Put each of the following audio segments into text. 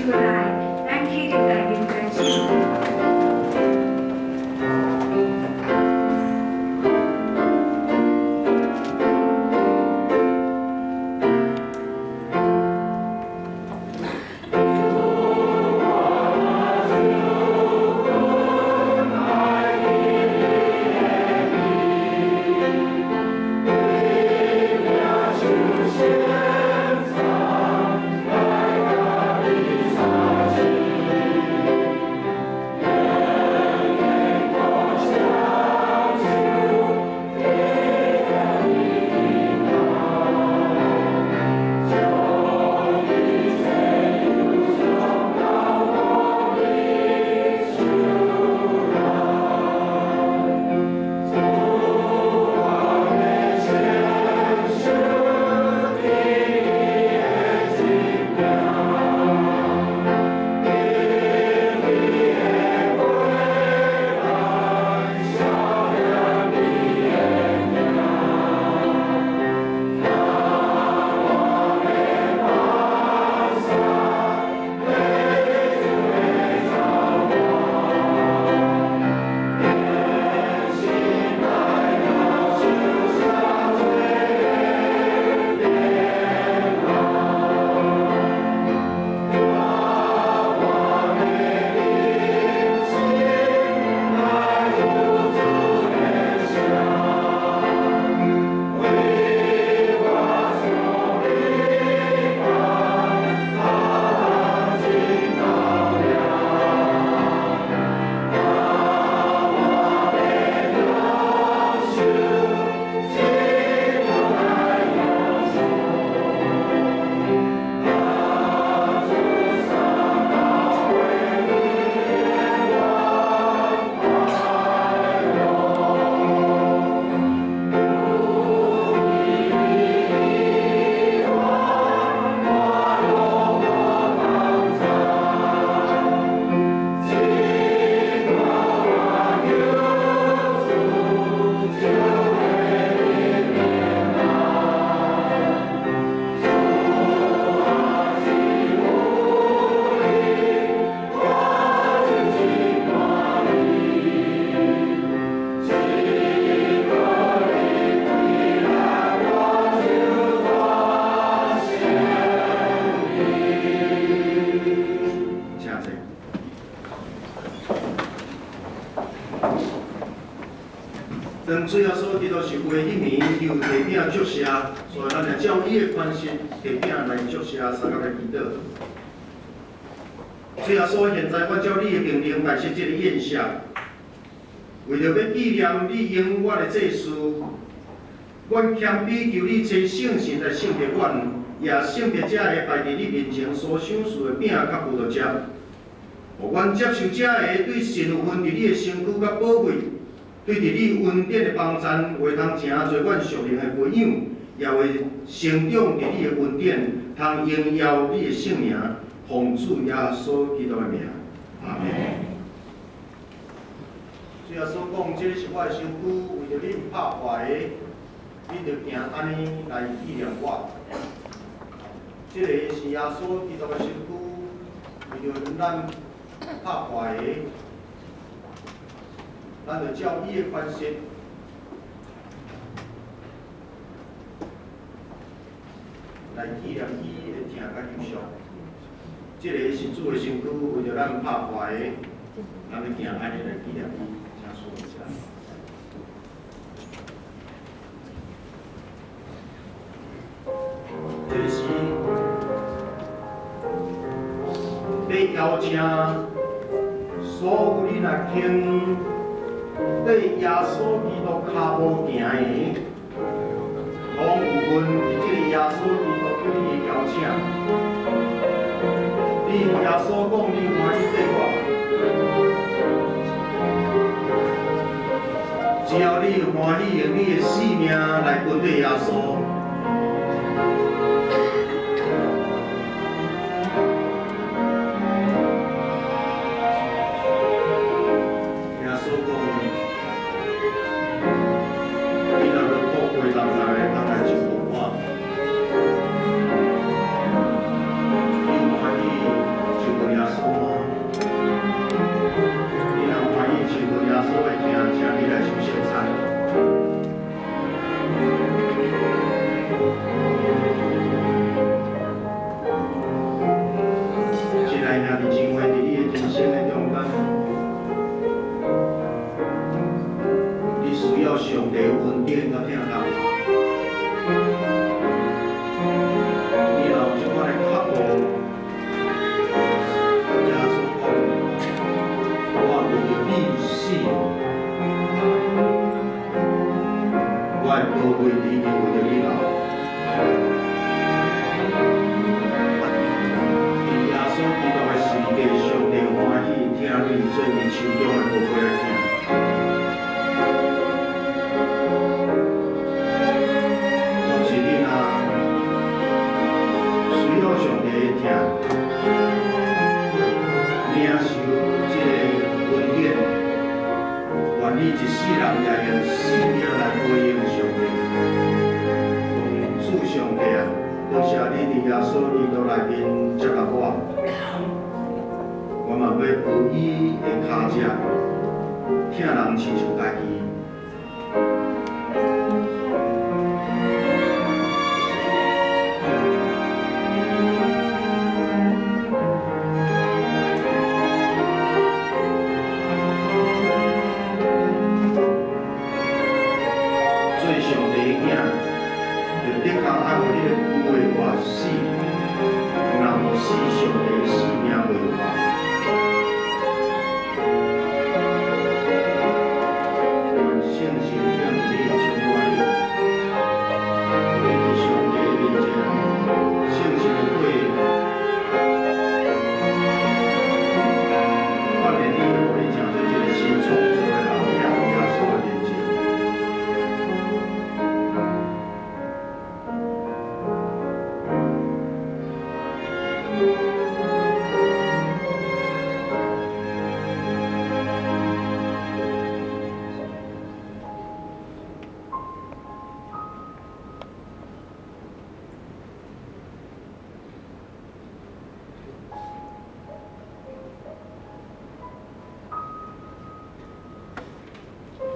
手來，咱起立來面牽手。當主耶穌基督受苦的彼暝，伊有提餅祝謝，所以咱會照伊的款式提餅來祝謝，相佮來祈禱。主耶穌，現在我照你的命令擺設這個宴席，為著欲紀念你用我的祭司，阮謙卑求你差聖神來聖別阮，也聖別這个擺佇你面前所賞賜的餅佮葡萄汁，予阮接受這个對神有份佇你的身軀佮寶血，對佇你恩典的幫贊，會通成做阮屬靈的培養，也會成長佇你的恩典，通榮耀你的聖名，奉主耶穌基督的名，阿們。主耶穌講：這个是我的身軀，為著恁拍破的，恁著行按呢來紀念我。這个是耶穌基督的身軀，為著咱拍破的，咱著照伊的款式來紀念伊的疼佮憂傷。這个是主的身軀，為著咱拍破的，咱欲行按呢來紀念伊，請坐一下。這个是欲邀請所有你若肯綴耶穌基督跤步行的，攏有份佇這个耶穌基督對你的邀請。你耶穌講，你歡喜綴我，只要你歡喜用你的性命來跟綴耶穌。耶穌講，你若欲富貴，人來就我，你歡喜就我。愛的兄弟姊妹，佇你的人生的中間，你需要上帝恩典佮疼痛。你若有這款的渴慕，耶穌講，我為著你死，我的寶血已經為著你流。耶穌基督的十字架，上帝歡喜聽你做伊手中的寶貝來聽。若是你若需要上帝的疼，領受這个恩典，願你一世人也用性命來回應上帝。講主上帝啊，多謝你佇耶穌基督內面接納我。我嘛欲學伊的跤跡，疼人親像家己。做上帝的囝，就的確愛為你的舊的活死，若無死，上帝的性命袂活。願聖神疼你充滿你，你佇上帝的面前，聖神的過，發現你，予你成做一個新創造的人，徛佇耶穌的面前。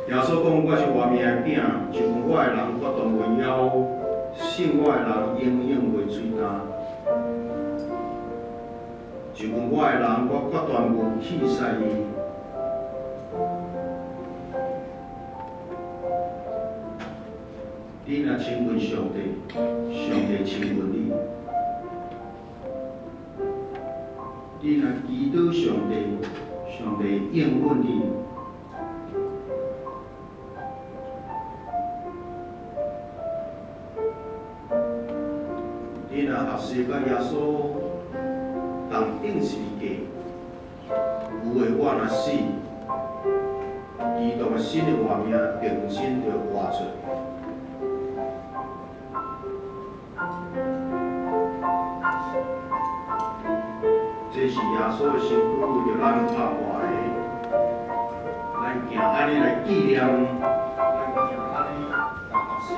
耶穌講：我是活命的餅，食我的人決斷袂枵，信我的人永遠袂喙乾。食我的人，我決斷無棄殺伊。你若親近上帝，上帝親近你；你若祈禱上帝，上帝應允你。你若學習佮耶穌同釘十字架，有的我若死，基督的新的活命重新就活出來。這是耶穌的身軀為著咱拍破的，咱行按呢來紀念，咱行按呢來學習。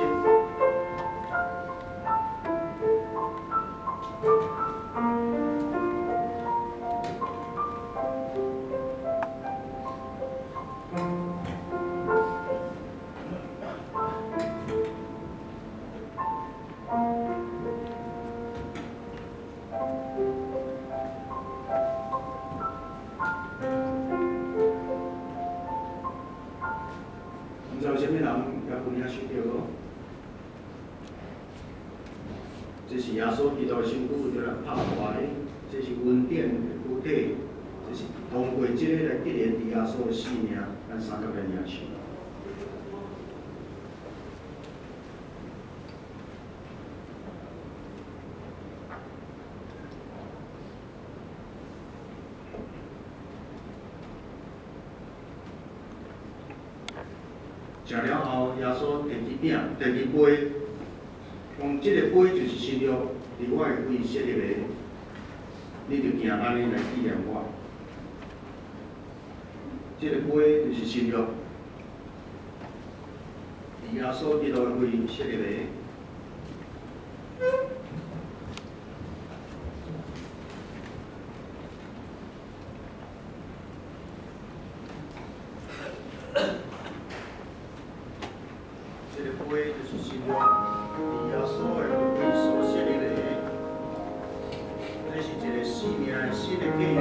毋知有啥物人也分領受著無？這是耶穌基督的身軀為著咱拍破的，這是恩典的具體，這是通過這个來紀念佇耶穌的生命，咱三個來領受。食了後，耶穌提起餅，提起杯，講這個杯就是新約，佇我的血設立的，你就行按呢來紀念我。這個杯就是新約，佇耶穌基督的血設立的。這個杯就是新約，佇耶穌的血所設立的，這是一個生命的新的契約。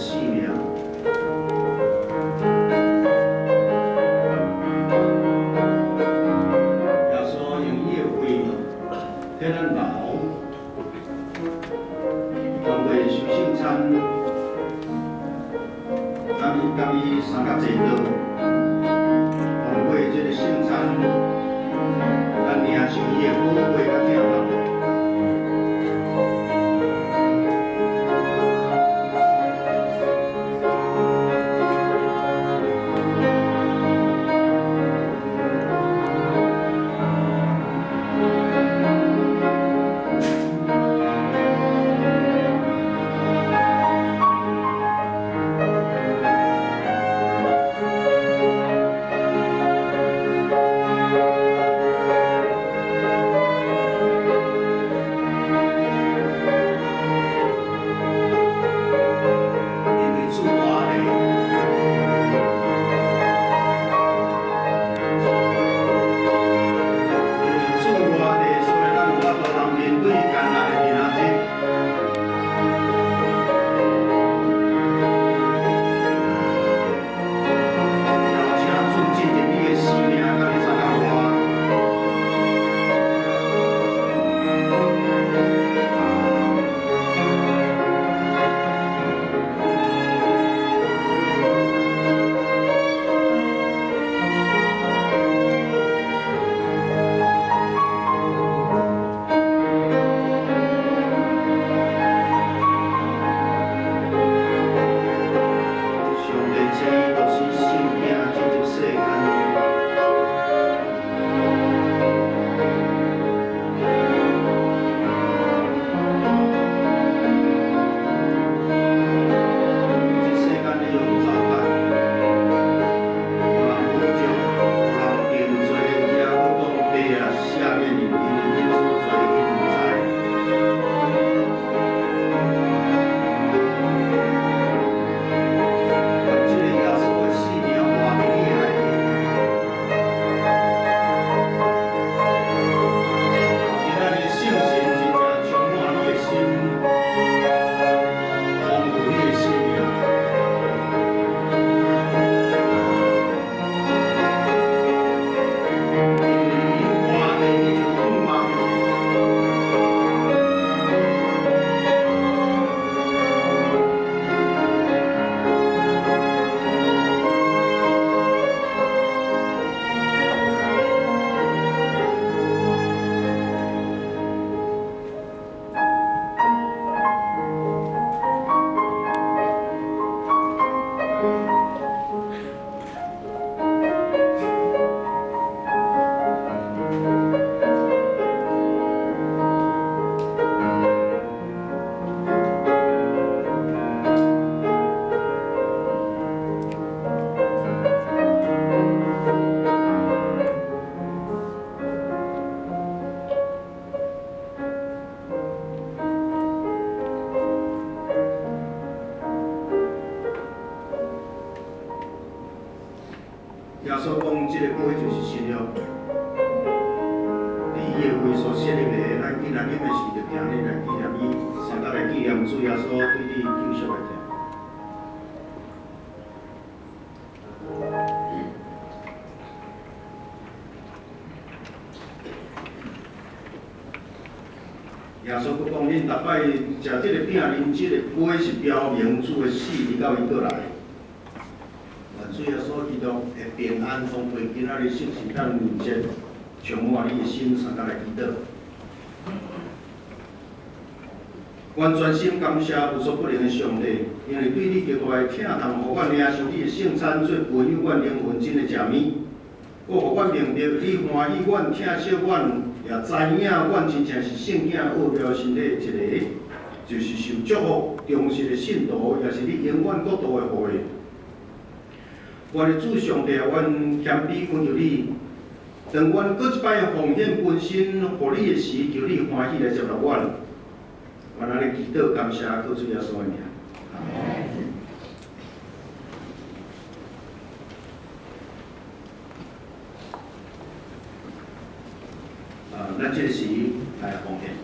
性命。耶穌用伊的血替咱流，通過受聖餐，佮伊相佮坐桌，通過這个聖餐，咱領受伊的寶血佮疼痛。因為主活的，因為主活的，所以咱有法度通面對艱難的今仔日。邀請主進入你的生命，佮你相佮活。上帝賜獨生聖子進入世間。這世間你用糟蹋，予人侮辱，予人定罪，也閣講父啊，赦免𪜶，因為𪜶所做的，𪜶毋知。願這个耶穌的性命活佇你的內面。今仔日聖神真正充滿你的心，豐富你的生命。因為伊活的，你就盼望。耶穌講，這個杯就是新約，佇伊的血所設立的，咱既然飲的時，就定定來紀念伊，相佮來紀念主耶穌對你救贖的疼。耶穌閣講，恁逐擺食這个餅、啉這个杯，是表明主的死，直到伊閣來。願主耶穌基督的平安豐沛，今仔日聖神誕節充滿你的心，相佮來祈禱。阮全心感謝無所不能的上帝，因為對你極大的疼痛，予阮領受你的聖餐，做培養阮靈魂真的食物。閣予阮明白，你歡喜阮、疼惜阮，也知影阮真正是聖囝奧妙身體的一个，就是受祝福、忠實的信徒，也是你永遠國度的後裔。我的主上帝，阮謙卑懇求你，當阮閣一擺奉獻本身予你的時，求你歡喜來接納阮。阮按呢祈禱感謝，靠主耶穌的名。阿們。啊，咱這時來奉獻。